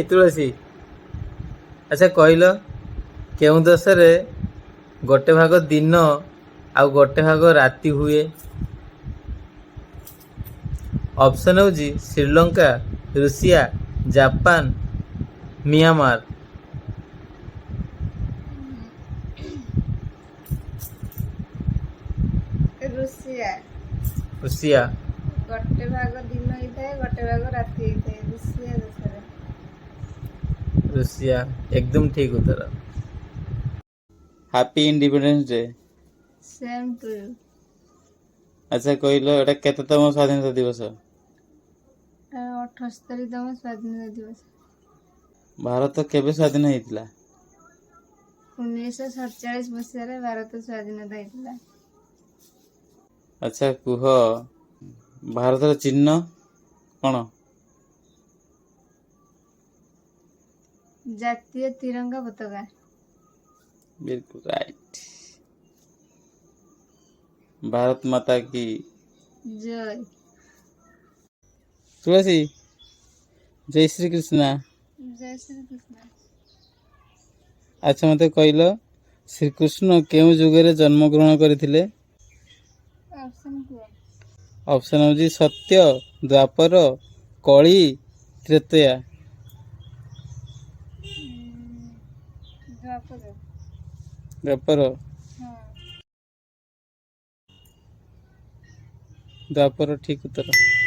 ତୁଳସୀ, ଆଚ୍ଛା କହିଲ, କେଉଁ ଦେଶରେ ଗୋଟେ ଭାଗ ଦିନ ଆଉ ଗୋଟେ ଭାଗ ରାତି ହୁଏ? ଅପସନ୍ ହେଉଛି Sri Lanka, Russia, Japan, Myanmar. Russia. Russia? ଗୋଟେ ଭାଗ ଦିନ ହେଇଥାଏ, ଗୋଟେ ଭାଗ ରାତି ହେଇଥାଏ ରୁଷିଆ ଦେଶରେ। ରୁଷିଆ, ଏକଦମ ଠିକ ଉତ୍ତର। Happy Independence Day. Same to you. ଆଚ୍ଛା କହିଲ, ଏଇଟା କେତେତମ ସ୍ୱାଧୀନତା ଦିବସ? 78ତମ ସ୍ୱାଧୀନତା ଦିବସ। ଭାରତ କେବେ ସ୍ୱାଧୀନ ହେଇଥିଲା? 1947 ମସିହାରେ ଭାରତ ସ୍ୱାଧୀନତା ହେଇଥିଲା। ଆଚ୍ଛା କୁହ, ଭାରତର ଚିହ୍ନ କଣ? ଜାତୀୟ ତିରଙ୍ଗା ପତାକା। ବିଲକୁଲ ରାଇଟ୍। ଭାରତ ମାତା କି ଜୟ। ତୁଳସୀ, ଜୟ ଶ୍ରୀ କୃଷ୍ଣ। ଜୟ ଶ୍ରୀ କୃଷ୍ଣ। ଆଚ୍ଛା ମୋତେ କହିଲ, ଶ୍ରୀକୃଷ୍ଣ କେଉଁ ଯୁଗରେ ଜନ୍ମଗ୍ରହଣ କରିଥିଲେ? ଅପସନ୍ କୁହ। ଅପସନ୍ ହେଉଛି ସତ୍ୟ, ଦ୍ୱାପର, କଳି, ତ୍ରେତୟା। ଦ୍ୱାପର। ଦ୍ୱାପର? ହଁ। ଦ୍ୱାପର ଠିକ ଉତ୍ତର।